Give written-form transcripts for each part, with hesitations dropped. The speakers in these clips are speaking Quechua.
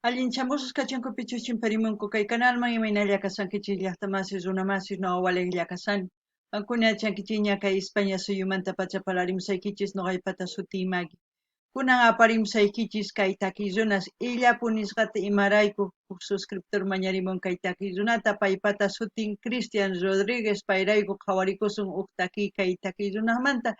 Allinchamusqa kachunku pichus chimparimunku kay kanalman, imaynalla kashankichis llaqtamasis, runamasis, noqa walejlla kashani. Qankuna yachankichikña kay España suyumantapacha parlarimusaykichis, noqaypata sutiy Maggie. Kunan aparimusaykichis kay takiy runas Illapu nisqata, imarayku huk suscriptor mañarimun kay takiy runata, paypata sutin Cristian Rodríguez, payrayku qhawarikusun huk takiy kay takiy runasmanta.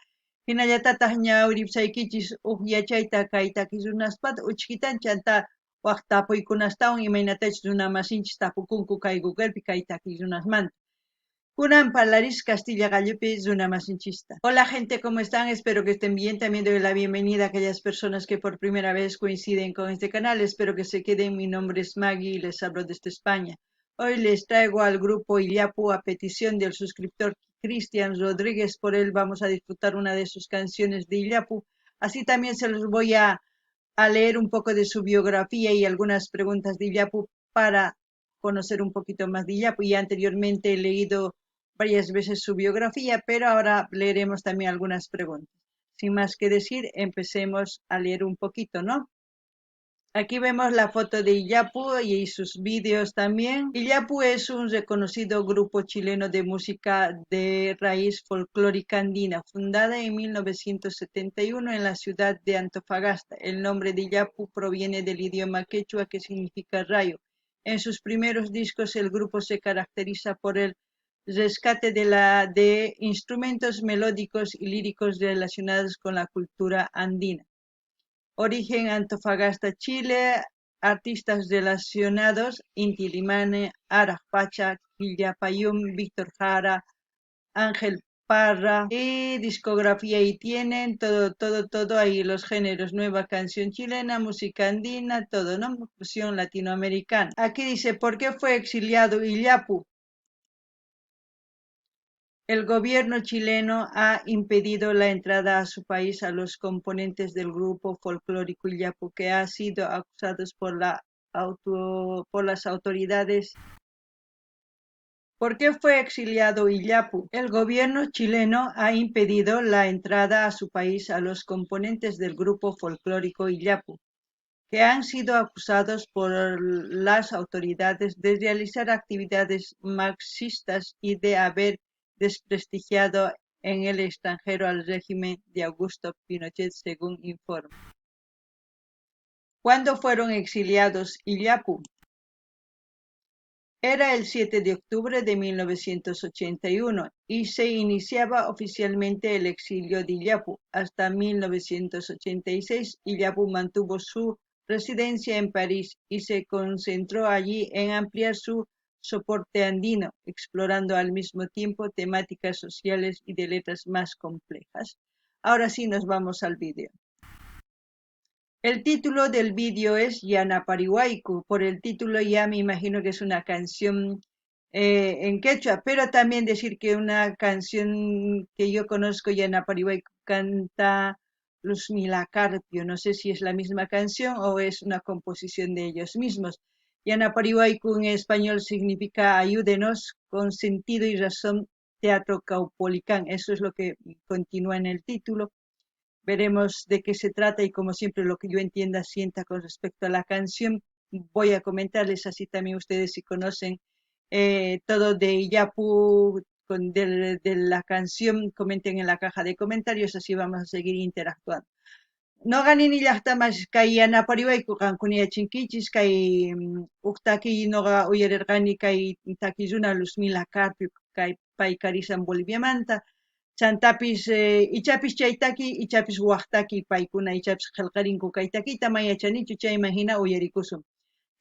Hinallatataq ñawiripsaykichis huk yachayta kay takiy runaspata uchkitan chanta wak tapuykunastawan imaynatachus runamasinchis tapukunku kay Googlepi kay takiy runasmanta. Kunan parlaris Castilla qallupi runamasinchista. Hola, gente, ¿cómo están? Espero que estén bien. También doy la bienvenida a aquellas personas que por primera vez coinciden con este canal. Espero que se queden. Mi nombre es Maggie y les hablo desde España. Hoy les traigo al grupo Illapu a petición del suscriptor Cristian Rodríguez. Por él vamos a disfrutar una de sus canciones de Illapu. Así también se los voy a leer un poco de su biografía y algunas preguntas de Illapu para conocer un poquito más de Illapu. Y anteriormente he leído varias veces su biografía, pero ahora leeremos también algunas preguntas. Sin más que decir, empecemos a leer un poquito, ¿no? Aquí vemos la foto de Illapu y sus vídeos también. Illapu es un reconocido grupo chileno de música de raíz folclórica andina, fundada en 1971 en la ciudad de Antofagasta. El nombre de Illapu proviene del idioma quechua, que significa rayo. En sus primeros discos, el grupo se caracteriza por el rescate de instrumentos melódicos y líricos relacionados con la cultura andina. Origen: Antofagasta, Chile. Artistas relacionados: Inti Illimani, Araj Pacha, Quillapayún, Víctor Jara, Ángel Parra. Y discografía, y tienen todo, todo, todo ahí, los géneros: nueva canción chilena, música andina, todo, ¿no? Fusión latinoamericana. Aquí dice: ¿por qué fue exiliado Illapu? El gobierno chileno ha impedido la entrada a su país a los componentes del grupo folclórico Illapu, que ha sido acusados por las autoridades. ¿Por qué fue exiliado Illapu? El gobierno chileno ha impedido la entrada a su país a los componentes del grupo folclórico Illapu, que han sido acusados por las autoridades de realizar actividades marxistas y de haber desprestigiado en el extranjero al régimen de Augusto Pinochet, según informa. ¿Cuándo fueron exiliados Illapu? Era el 7 de octubre de 1981 y se iniciaba oficialmente el exilio de Illapu. Hasta 1986, Illapu mantuvo su residencia en París y se concentró allí en ampliar su soporte andino, explorando al mismo tiempo temáticas sociales y de letras más complejas. Ahora sí nos vamos al vídeo. El título del vídeo es Yanapariwayku. Por el título ya me imagino que es una canción en quechua, pero también decir que una canción que yo conozco, Yanapariwayku, canta Luzmila Carpio. No sé si es la misma canción o es una composición de ellos mismos. Yanapariwayku en español significa ayúdenos, con sentido y razón, Teatro Caupolicán. Eso es lo que continúa en el título. Veremos de qué se trata y, como siempre, lo que yo entienda, sienta con respecto a la canción, voy a comentarles. Así también ustedes, si conocen todo de Illapu, de la canción, comenten en la caja de comentarios, así vamos a seguir interactuando. Noqa nini, llaqtamas, kay yanapariwayku qankuna yachankichis kay huk takiy noqa uyarirqani, kay takiy runa Luzmila Carpio, kay pay karisan Boliviamanta. Chantapis ichapis chay taki, ichapis wak taki, paykuna ichapis qillqarinku kay takiyta, man yachanichu, chayman hina uyarikusun.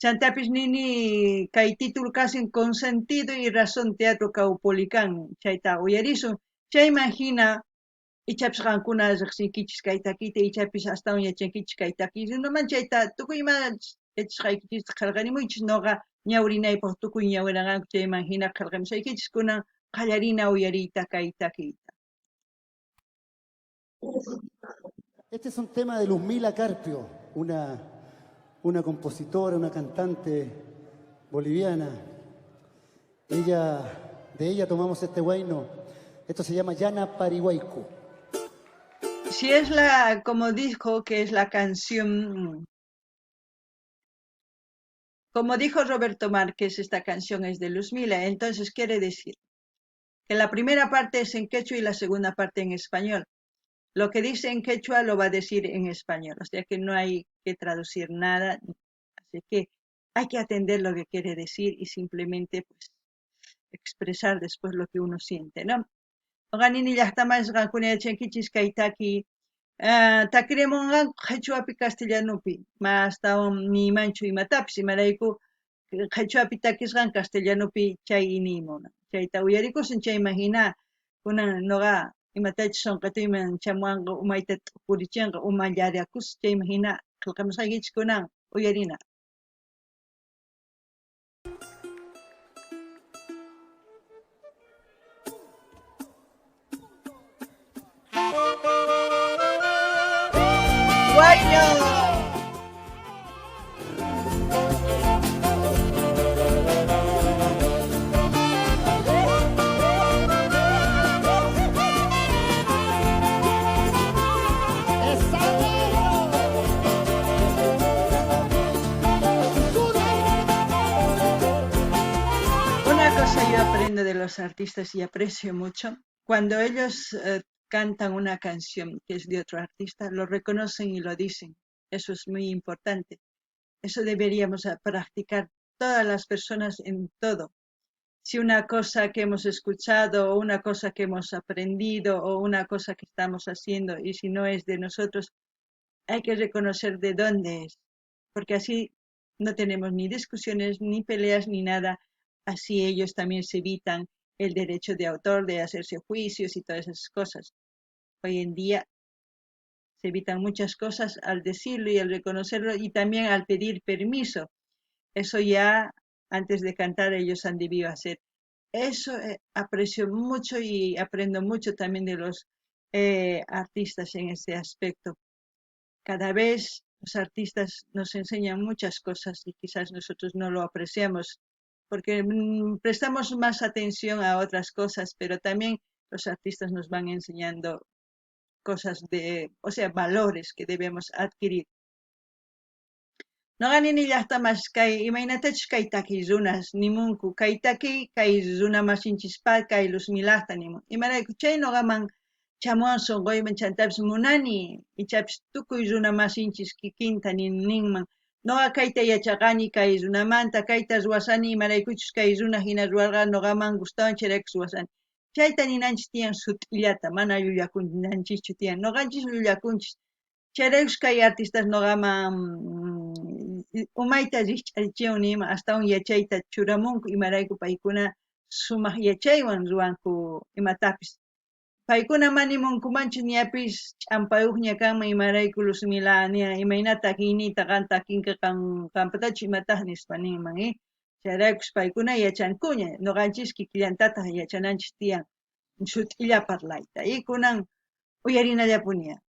Chantapis nini, kay título kasin "Con sentido y razón, Teatro Caupolicán", chayta uyarisun, chayman hina ichapis qankuna riqsinkichis kay takiyta, ichapis astawan yachankichis kay takiy runaman, chayta tukuy ima yachasqaykichista qillqarimuychis noqa ñawrinaypaq, tukuy ñawiranqanku, chayman hina qillqamusaykichis. Kunan qallarina uyariyta kay takiyta. Este es un tema de Luzmila Carpio, una compositora, una cantante boliviana. De ella tomamos este huayno. Esto se llama Yanapariwayku. Si es la, como dijo, que es la canción Como dijo Roberto Márquez, esta canción es de Luzmila, entonces quiere decir que la primera parte es en quechua y la segunda parte en español. Lo que dice en quechua lo va a decir en español, o sea que no hay que traducir nada, así que hay que atender lo que quiere decir y simplemente, pues, expresar después lo que uno siente, ¿no? Noqa nini llaqtamas qankuna yachankichis kay taki takirimunqanku qhichwapi castellanupi ma astawan niymanchu imatapis imarayku qhichwapi takisqan castellanupi chay niymunan chayta uyarikusun chayman hina kunan noqa imatachus sunqituyman chamuwanqa umayta t'ukurichinqa umallariakus chayman hina qillqamusqaykichis kunan uyarina. ¡Guayno! Una cosa yo aprendo de los artistas y aprecio mucho, cuando ellos cantan una canción que es de otro artista, lo reconocen y lo dicen. Eso es muy importante. Eso deberíamos practicar todas las personas en todo. Si una cosa que hemos escuchado o una cosa que hemos aprendido o una cosa que estamos haciendo y si no es de nosotros, hay que reconocer de dónde es, porque así no tenemos ni discusiones, ni peleas, ni nada. Así ellos también se evitan el derecho de autor, de hacerse juicios y todas esas cosas. Hoy en día se evitan muchas cosas al decirlo y al reconocerlo y también al pedir permiso. Eso ya antes de cantar ellos han debido hacer. Eso aprecio mucho y aprendo mucho también de los artistas en este aspecto. Cada vez los artistas nos enseñan muchas cosas y quizás nosotros no lo apreciamos porque prestamos más atención a otras cosas, pero también los artistas nos van enseñando cosas de, o sea, valores que debemos adquirir. Noqa nini llaqtamas kay imaynatachus kay takiy runas nimunku kay takiy kay runa masinchispaq kay Luzmilaqta nimun imarayku chay noqaman chamuwan sunquyman chantapis munani ichapis tukuy runa masinchis kikinta ninman noqa kayta yachaqani kay runamanta kayta ruwasani imaraykuchus kay runa hina ruwarqa noqaman gustawan chayraykus ruwasani chayta ninanchis tiyan sut'illata mana llullakunanchischu tiyan noqanchis llullakunchis chayraykus kay artistas noqaman umayta rikch'arichiwan niyman astawan yachayta churamunku imarayku paykuna sumaq yachaywan ruwanku imatapis paykuna mana nimunkumanchu ñapis ch'ampayuqña kanman imarayku Luzmila imaynata takiyniyta qan takinki qan qampatachu imataq nispa ninman chayraykus paykuna yachankuña noqanchis kikillantataq yachananchis tiyan sut'illa parlayta y kunan uyarinallapunia.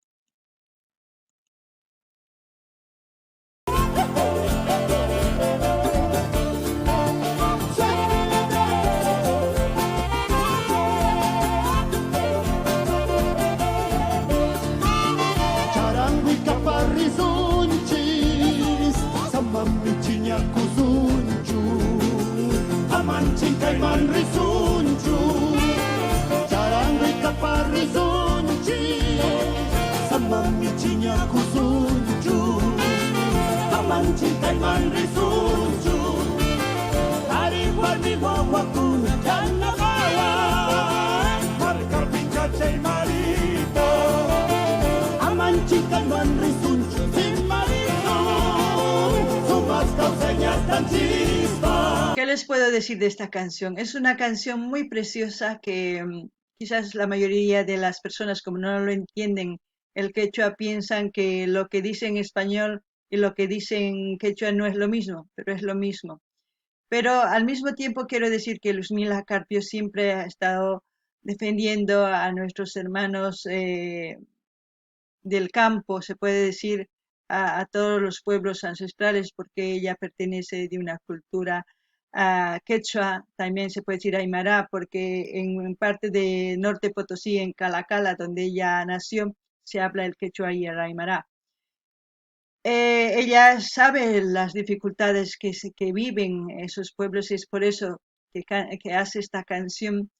¿Qué les puedo decir de esta canción? Es una canción muy preciosa que quizás la mayoría de las personas, como no lo entienden el quechua, piensan que lo que dicen en español y lo que dicen quechua no es lo mismo, pero es lo mismo. Pero al mismo tiempo quiero decir que Luzmila Carpio siempre ha estado defendiendo a nuestros hermanos del campo, se puede decir, a todos los pueblos ancestrales, porque ella pertenece de una cultura quechua, también se puede decir aymara, porque en parte de Norte Potosí, en Calacala, donde ella nació, se habla el quechua y el aymara. Ella sabe las dificultades que viven esos pueblos y es por eso que hace esta canción,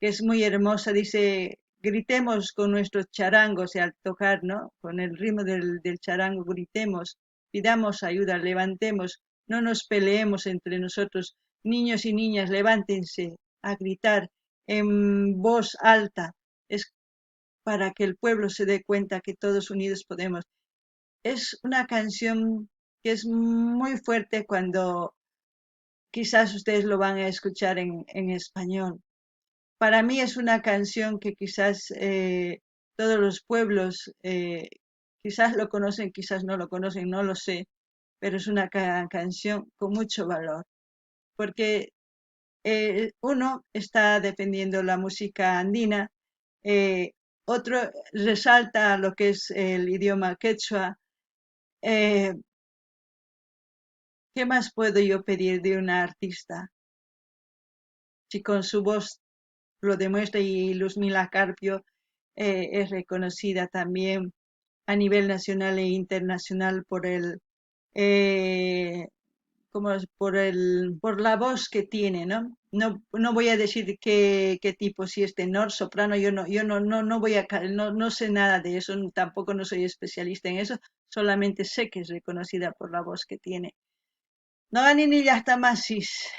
que es muy hermosa. Dice, gritemos con nuestros charangos, y al tocar, ¿no?, con el ritmo del charango, gritemos, pidamos ayuda, levantemos, no nos peleemos entre nosotros. Niños y niñas, levántense a gritar en voz alta. Es para que el pueblo se dé cuenta que todos unidos podemos. Es una canción que es muy fuerte cuando quizás ustedes lo van a escuchar en español. Para mí es una canción que quizás todos los pueblos quizás lo conocen, quizás no lo conocen, no lo sé, pero es una canción con mucho valor, porque uno está defendiendo la música andina, otro resalta lo que es el idioma quechua. ¿Qué más puedo yo pedir de una artista? Si con su voz lo demuestra, y Luzmila Carpio es reconocida también a nivel nacional e internacional por el, como es, por el, por la voz que tiene, ¿no? No, no voy a decir qué tipo, si es tenor, soprano, yo no, yo no, no, no voy a ca-, no, no sé nada de eso, tampoco no soy especialista en eso, solamente sé que es reconocida por la voz que tiene. Noqa nini llaqtamasis,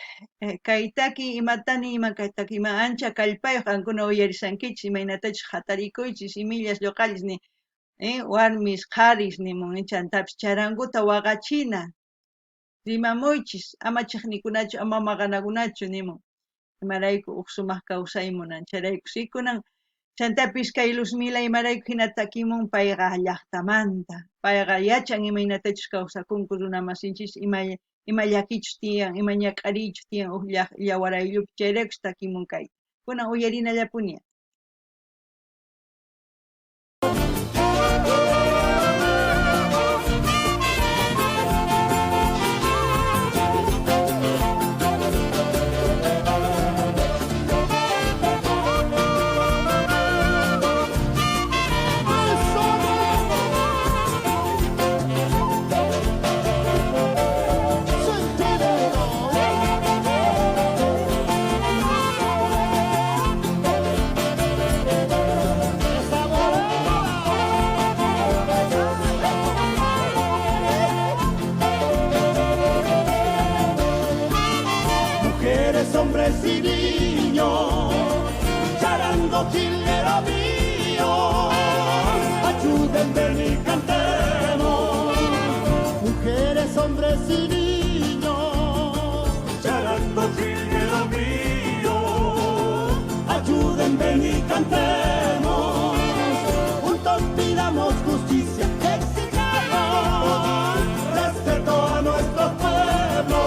kaytaki imatani ima kaytaki ima ancha kallpayuq qankuna uyarisankichis imaynatachus hatarikuychis imillas lluqallis ni, warmis qharis nimun chantapis charanguta waqachina rimamuychis ama chiqnikunachu ama maqanakunachu nimun imarayku uq sumaq kawsay munan chayrayku sikunan chantapis kay Luzmila imarayku hina takimun payqa llaqtamanta payqa yachan imaynatachus kawsakunku runamasinchis ima llakichus tiyan ima ñak'ariychus tiyan uq llawarayllapi chayraykus takimun kay kunan uyarinallapuni. Hombres y niños, charango jilguero mío, ayúdenme y cantemos. Mujeres, hombres y niños, charango jilguero mío, ayúdenme y cantemos. Juntos pidamos justicia, exijamos respeto a nuestro pueblo.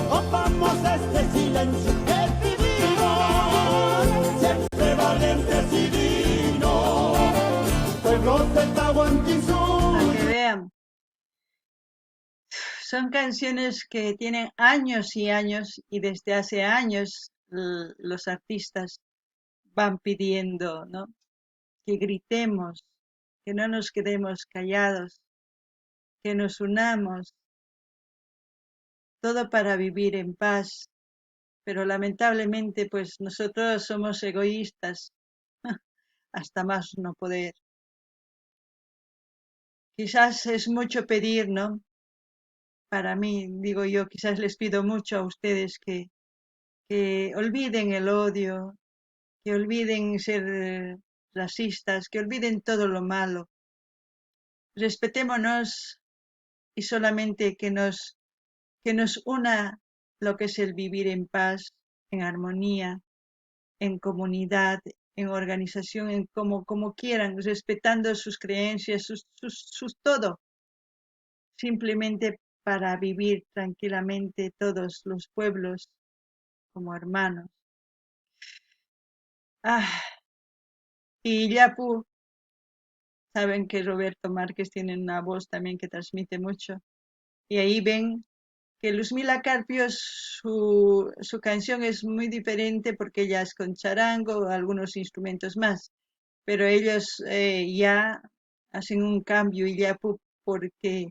Rompamos este silencio que vivimos, siempre valientes y dignos, pueblos de Tahuantinsuyo. Para que vean, son canciones que tienen años y años, y desde hace años los artistas van pidiendo, ¿no?, que gritemos, que no nos quedemos callados, que nos unamos, todo para vivir en paz. Pero lamentablemente, nosotros somos egoístas, hasta más no poder. Quizás es mucho pedir, ¿no? Para mí, digo yo, quizás les pido mucho a ustedes que olviden el odio, que olviden ser racistas, que olviden todo lo malo. Respetémonos y solamente que nos una lo que es el vivir en paz, en armonía, en comunidad, en organización, en como quieran, respetando sus creencias, sus todo, simplemente para vivir tranquilamente todos los pueblos como hermanos. Y Illapu, saben que Roberto Márquez tiene una voz también que transmite mucho, y ahí ven que Luzmila Carpio, su canción es muy diferente porque ella es con charango, algunos instrumentos más, pero ellos ya hacen un cambio y Illapu porque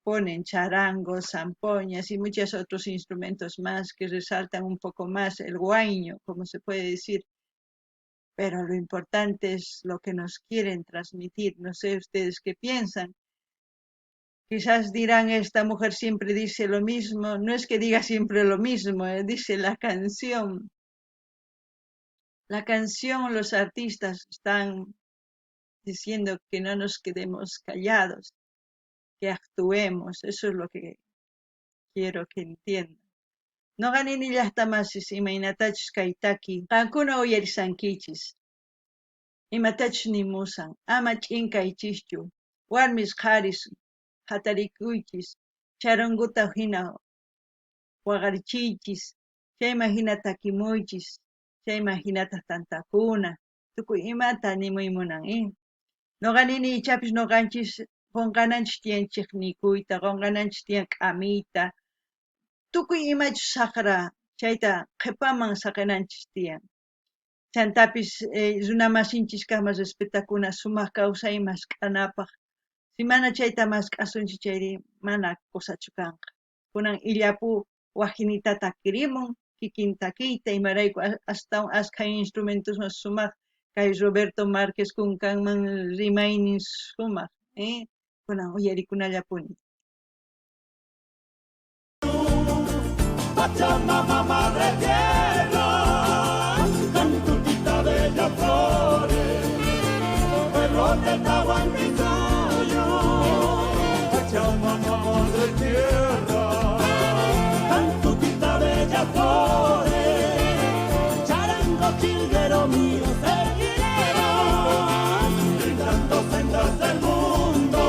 ponen charangos, zampoñas y muchos otros instrumentos más que resaltan un poco más el huayño, como se puede decir. Pero lo importante es lo que nos quieren transmitir. No sé ustedes qué piensan. Quizás dirán, esta mujer siempre dice lo mismo. No es que diga siempre lo mismo, dice la canción. La canción, los artistas están diciendo que no nos quedemos callados, que actuemos. Eso es lo que quiero que entiendan. Noqa nini llaqtamasis imaynatachus kay taki qankuna uyarisankichis. Imatachus nimusan, ama ch'in kaychischu, warmis qharis hatarikuychis, charanguta hina waqarichiychis, chayman hina takimuychis, chayman hinataq tantakuna, tukuy imata nimuy munan, Noqa nini ichapis noqanchis qunqananchis tiyan chiqnikuyta, qunqananchis tiyan k'amiyta, tukuy imachus saqra chayta qhipaman saqinanchis tiyan. Chantapis runamasinchis kaqman respetakuna sumaq kawsay mask'anapaq. Si mana chayta mask'asunchis chayri mana kusachu kanqa. Kunan illapu wajinita takirimun, kikin takiyta imarayku astawan askha instrumentoswan sumaq kay Roberto Márquez kunkanman rimaynin sumaq, Kunan uyarikunallapuni. Pachamama madre tierra, Cantuquita bellas flores, pueblo del Tahuantinsuyo. Pachamama madre tierra, Cantuquita bellas flores, charango chilguero mío seguiremos, brindando sendas del mundo.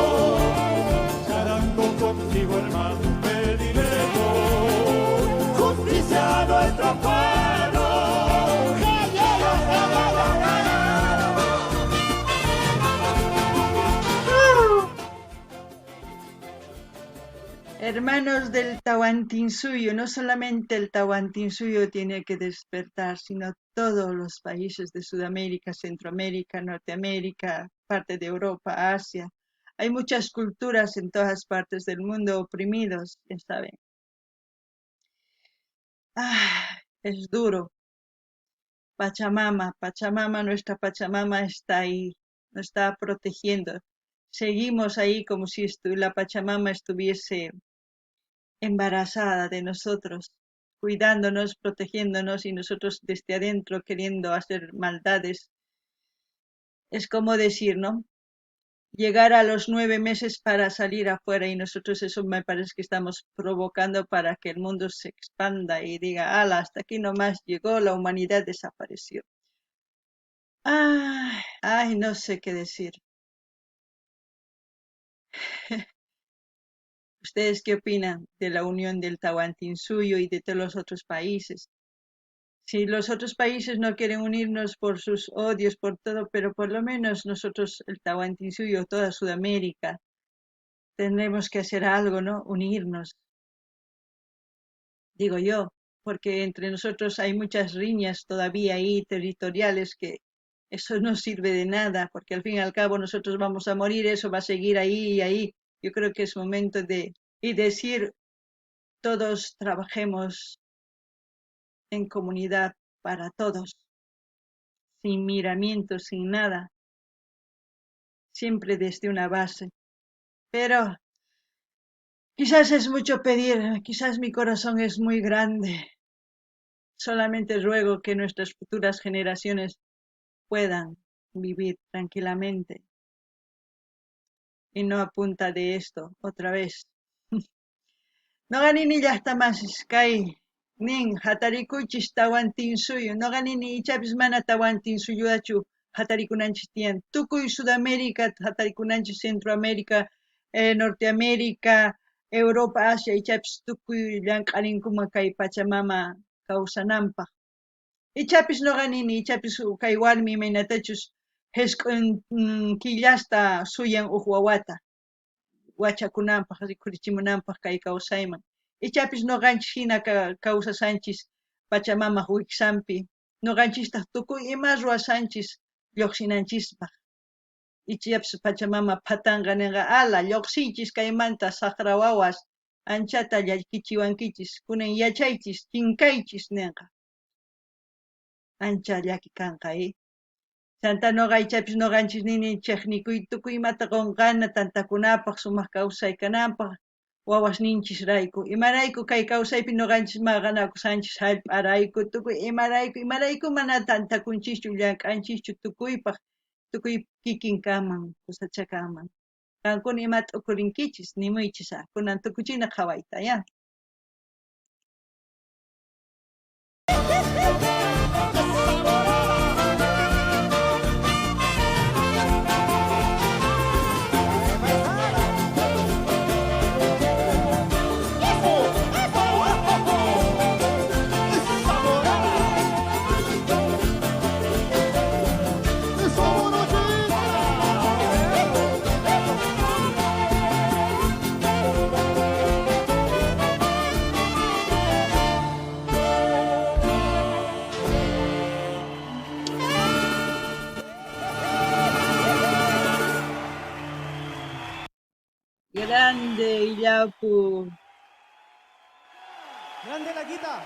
Charango contigo hermano pediremos justicia a nuestro pueblo. Hermanos del Tahuantinsuyo, no solamente el Tahuantinsuyo tiene que despertar, sino todos los países de Sudamérica, Centroamérica, Norteamérica, parte de Europa, Asia. Hay muchas culturas en todas partes del mundo oprimidos, ya saben. Ah, es duro. Pachamama, Pachamama, nuestra Pachamama está ahí, nos está protegiendo. Seguimos ahí como si la Pachamama estuviese embarazada de nosotros, cuidándonos, protegiéndonos y nosotros desde adentro queriendo hacer maldades. Es como decir, ¿no? Llegar a los 9 meses para salir afuera y nosotros eso me parece que estamos provocando para que el mundo se expanda y diga, ala, hasta aquí nomás llegó, la humanidad desapareció. Ay, ay, no sé qué decir. ¿Ustedes qué opinan de la unión del Tahuantinsuyo y de todos los otros países? Si los otros países no quieren unirnos por sus odios, por todo, pero por lo menos nosotros, el Tahuantinsuyo, toda Sudamérica, tendremos que hacer algo, ¿no? Unirnos. Digo yo, porque entre nosotros hay muchas riñas todavía ahí territoriales que eso no sirve de nada, porque al fin y al cabo nosotros vamos a morir, eso va a seguir ahí y ahí. Yo creo que es momento de y decir, todos trabajemos en comunidad para todos, sin miramientos, sin nada, siempre desde una base. Pero quizás es mucho pedir, quizás mi corazón es muy grande. Solamente ruego que nuestras futuras generaciones puedan vivir tranquilamente y no a punta de esto otra vez. Noqa nini llaqtamasis kay nin hatarikuychis Tahuantinsuyo, noqa nini ichapis mana Tahuantinsuyuachu hatarikunanchis tiyan, tukuy Sudamérica hatarikunanchis, Centroamérica, Norteamérica, Europa, Asia, ichapis tukuy llank'arinkuman kay Pachamama kawsananpaq. Ichapis noqa nini, ichapis kay warmi imaynatachus hesq'un killasta suyan uj wawata wachakunanpaq, rikhurichimunanpaq kay kawsayman. Ichapis noqanchis hina kawsasanchis Pachamamaq wiksanpi, noqanchistaq tukuy ima ruwasanchis lluqsinanchispaq. Ichapis Pachamama phatanqa ninqa, ala, lluqsiychis kaymanta saqra wawas, anchata llakichiwankichis, kunan yachaychis, chinkaychis ninqa. Ancha llaki kanqa, Chanta nuqa ichapis nuqanchis nini chiqnikuy tukuy imata qunqana tantakunapaq, sumaq kawsay kananpaq, wawasninchisrayku. Imarayku kay kawsaypi nuqanchis maqanakusanchis hallp'arayku, tukuy imarayku, imarayku mana tantakunchischu, llank'anchischu tukuypaq, tukuy kikin kanman, kusacha kanman. Qankuna ima t'ukurinkichis, nimuychis, kunan tukuchina qhawayta, ya. Grande Illapu. Grande la quita.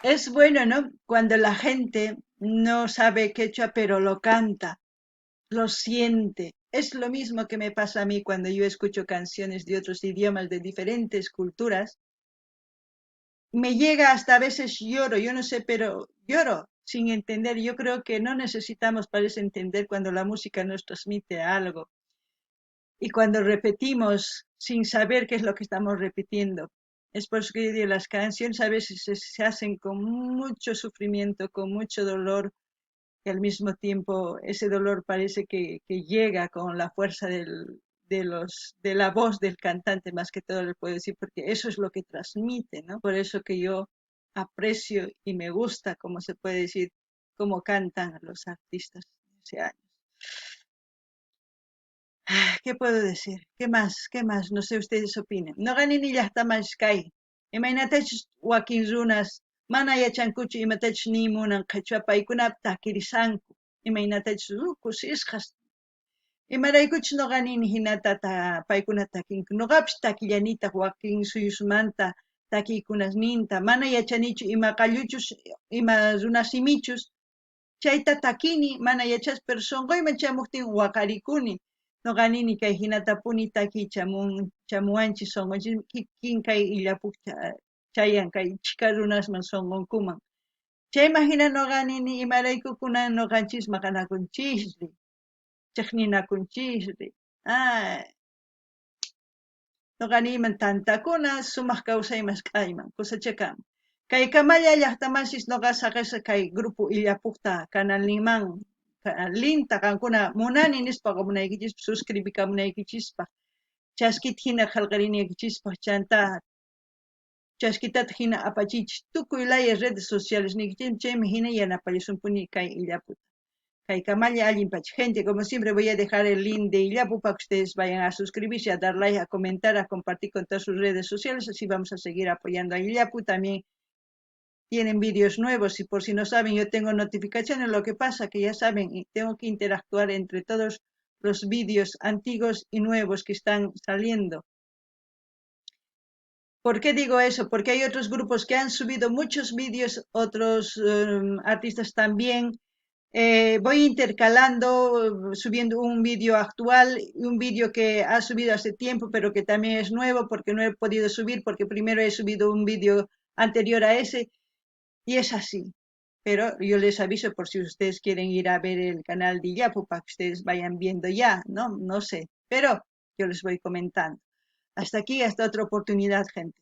Es bueno, ¿no? Cuando la gente no sabe quechua, pero lo canta, lo siente. Es lo mismo que me pasa a mí cuando yo escucho canciones de otros idiomas, de diferentes culturas. Me llega hasta a veces lloro, yo no sé, pero lloro sin entender. Yo creo que no necesitamos, parece, entender cuando la música nos transmite algo. Y cuando repetimos sin saber qué es lo que estamos repitiendo. Es por eso que yo digo, las canciones a veces se hacen con mucho sufrimiento, con mucho dolor, y al mismo tiempo ese dolor parece que llega con la fuerza de la voz del cantante, más que todo le puedo decir, porque eso es lo que transmite, ¿no? Por eso que yo aprecio y me gusta, como se puede decir, cómo cantan los artistas de ese año. ¿Qué puedo decir? ¿Qué más? ¿Qué más? No sé, ustedes opinen. Nuqa nini llaqtaman kay. Imaynatachus wakin runas mana yachankuchu imatachus ni munan qhichwa paykuna takirisanku. Imaynatachus kusisqas. Imaraykuchus nuqa nini hinata paykuna takinku. Nuqapis takillanitaq wakin suyusmanta takiykunasninta. Mana yachanichu ima qalluchus, ima runasimichus. Chayta takini mana yachas, pero sunquyman chamuqtin waqarikuni. Nuqa nini kay hinatapuni takiy chamuwanchis sunqunchis kikin kay illapuq chayan kay chhika runasman sunqunkuman. Chayman hina nuqa nini imarayku kunan nuqanchis maqanakunchisri, chiqninakunchisri. Nuqa niyman tantakuna sumaq kawsay mask'ayman kusachakaman. Kay kamalla llaqtamasis nuqa saqisaq kay grupo illapuqta kanalninman linta qankuna munani nispa qomunaykichispaq, suscribikamunaykichispaq, chaskita hina qillqarinaykichispaq, chanta chaskitata hina apachiychis tukuy laya redes sociales niykichis, chaymi hina yanapallasunpuni kay illaputa. Kay kamalla allin pacha. Gente, como siempre voy a dejar el link de Illapu para que ustedes vayan a suscribirse, a dar like, a comentar, a compartir con todas sus redes sociales. Así vamos a seguir apoyando a Illapu. También tienen vídeos nuevos y por si no saben, yo tengo notificaciones. Lo que pasa que ya saben, y tengo que interactuar entre todos los vídeos antiguos y nuevos que están saliendo. ¿Por qué digo eso? Porque hay otros grupos que han subido muchos vídeos, otros artistas también. Voy intercalando, subiendo un vídeo actual y un vídeo que ha subido hace tiempo, pero que también es nuevo porque no he podido subir, porque primero he subido un vídeo anterior a ese, y es así. Pero yo les aviso por si ustedes quieren ir a ver el canal de Illapu, para que ustedes vayan viendo ya, ¿no? No sé, pero yo les voy comentando. Hasta aquí, hasta otra oportunidad, gente.